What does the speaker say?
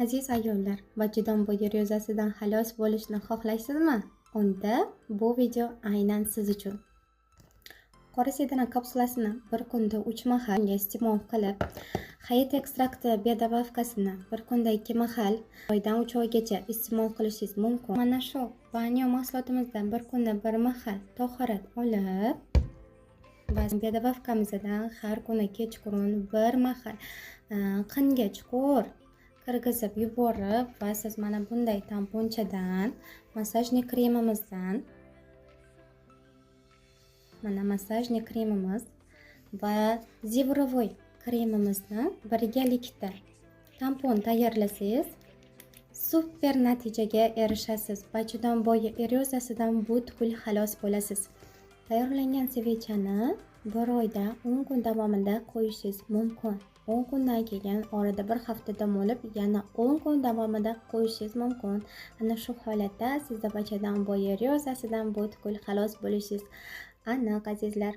Aziz ayollar, bachadon bo'yi eroziyasidan xalos bo'lishni xohlaysizmi? Unda bu video aynan siz uchun. Qora sedana kapsulasini bir kunda 3 mahal iste'mol qilib, hayit ekstrakti биодобавка sini bir kunda 2 mahal oydan 3 oygacha iste'mol qilishingiz mumkin. Mana shu banyo mahsulotimizdan bir kunda bir mahal tahorat olib va биодобавка mizdan har kuni kechqurun bir mahal qinga chuqur kirgizib yuborib va siz mana bunday tamponchadan, массажный kremimizdan, mana массажный kremimiz va zevrovoy kremimizni birgalikda tampon tayyorlasangiz, super natijaga erishasiz. Bachadon bo'yi eroziyasidan butkul xalos bo'lasiz. Tayyorlangan свеча ni bir oyda 10 kun davomida qo'yishingiz mumkin. 10 kundan keyin orada bir hafta dam olib, yana 10 kun davomida qo'yishingiz mumkin. Ana shu holatda sizda bachadon bo'yi eroziyasidan butkul xalos bo'lishingiz aniq, azizlar.